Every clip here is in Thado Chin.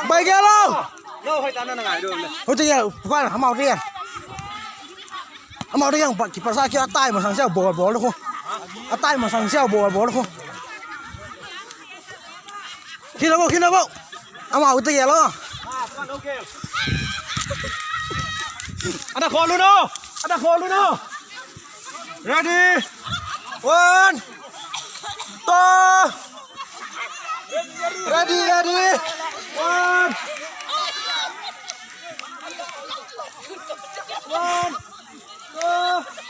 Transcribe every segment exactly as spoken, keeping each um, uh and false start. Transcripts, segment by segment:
Bai gel lo. Lo, hoi ta na ngai do. Hoi ta ya, pa, amau dia. Amau dia yang pa, ki pa sa ki atai masang sia bol bol ko. Atai masang sia bol bol ko. Kina bo, kina bo. Amau ta ya lo. Ada kholu no. Ada kholu no. Ready? One, two. Ready, ready. One. One, two.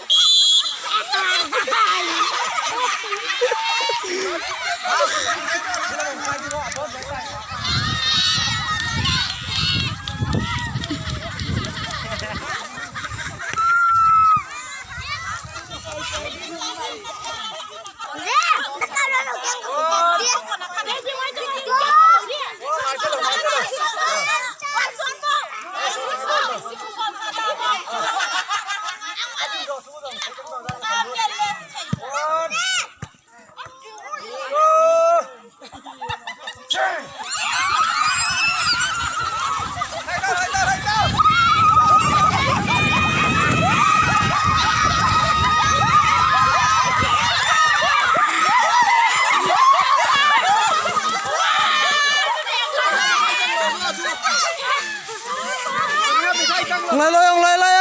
Ngai lo, ngai lo.